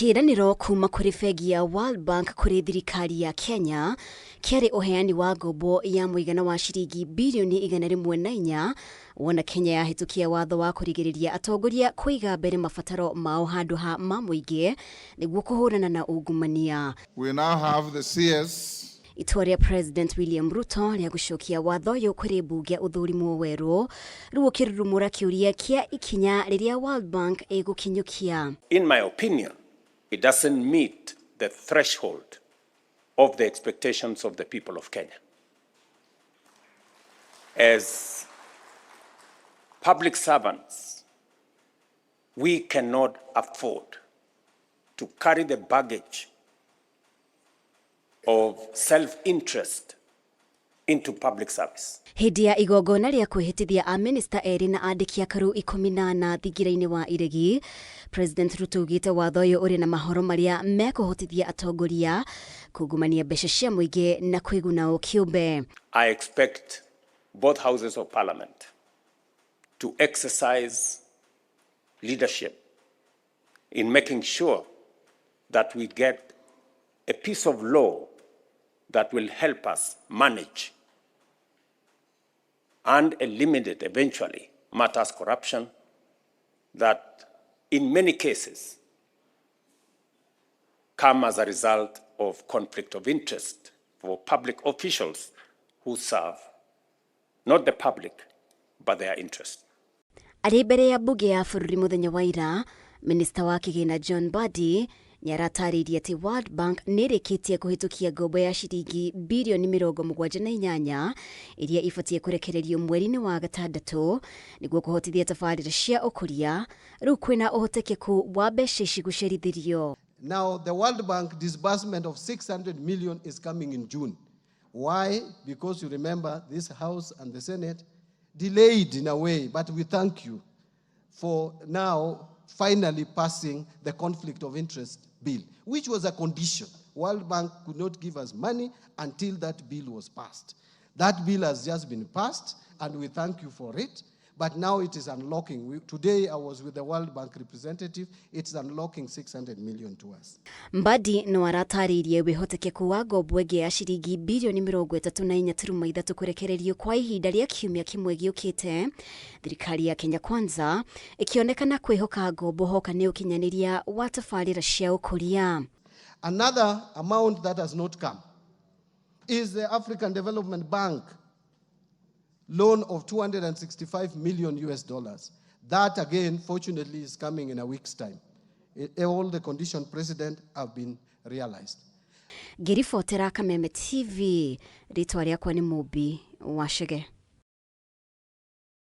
Kĩĩranĩro kuma kũrĩ bengi ya World Bank kũrĩ thirikari ya Kenya kĩarĩ ũheani wa ngombo ya mũigana wa ciringi birioni 104 wona Kenya yahĩtũkia watho wa kũrigĩrĩria atongoria kũiga mbere mabataro mao handũ ha ma mũingĩ nĩguo kũhũrana na ungumania. We now have the CS Itua rĩa President William Ruto rĩa gũcokia watho ũyũ kũrĩ mbunge ũthũrimwo werũ rĩu ũkĩrurumũra kĩũria kĩa ikinya rĩrĩa World Bank ĩgũkinyũkia. In my opinion, it doesn't meet the threshold of the expectations of the people of Kenya. As public servants, we cannot afford to carry the baggage of self-interest into public service. Hĩndĩ ya igongona rĩa kwĩhĩtithia amĩnĩsta erĩ na andĩki akaru 14 thingira-inĩ wa iregi, President Ruto augĩte watho ũyũ ũrĩ na mahoro marĩa mekũhotithia atongoria kungumania mbeca cia mũingĩ na kwĩguna o kĩũmbe. I expect both houses of parliament to exercise leadership in making sure that we get a piece of law that will help us manage and eliminate eventually matters corruption that in many cases come as a result of conflict of interest for public officials who serve not the public but their interest. Arĩ mbere ya mbunge ya bũrũri mũthenya wa ira, minista wa kĩgĩna John Mbadi nĩaratarĩirie atĩ World Bank nĩĩrĩkĩtie kũhĩtũkia ngombo ya ciringi birioni 78 iria ibatiĩ kũrekererio mweri-inĩ wa gatandatũ nĩguo kũhotithia tabarĩra cia ũkũria. Rĩu kwĩna ũhotekeku wa mbeca ici gũcerithĩrio. Now, the World Bank disbursement of 600 million is coming in June. Why? Because you remember this House and the Senate delayed in a way, but we thank you for now finally passing the conflict of interest bill, which was a condition. World Bank could not give us money until that bill was passed. That bill has just been passed, and we thank you for it. But now it is unlocking. Today I was with the World Bank representative. It's unlocking 600 million to us. Mbadi no aratarĩirie wĩhotekeku wa ngombo ĩngĩ ya ciringi birioni 34.3 kũrekererio kwa ihinda rĩa kiumia kĩmwe gĩũkĩte, thirikari ya Kenya Kwanza ĩkĩonekana kwĩhoka ngombo hoka nĩ ũkinyanĩria wa tabarĩra cia ũkũria. Another amount that has not come is the African Development Bank loan of 265 million US dollars. That again, fortunately, is coming in a week's time. All the condition precedent have been realized. Ngĩribotera Kameme TV, rĩtwa rĩakwa nĩ Mũmbi wa Chege.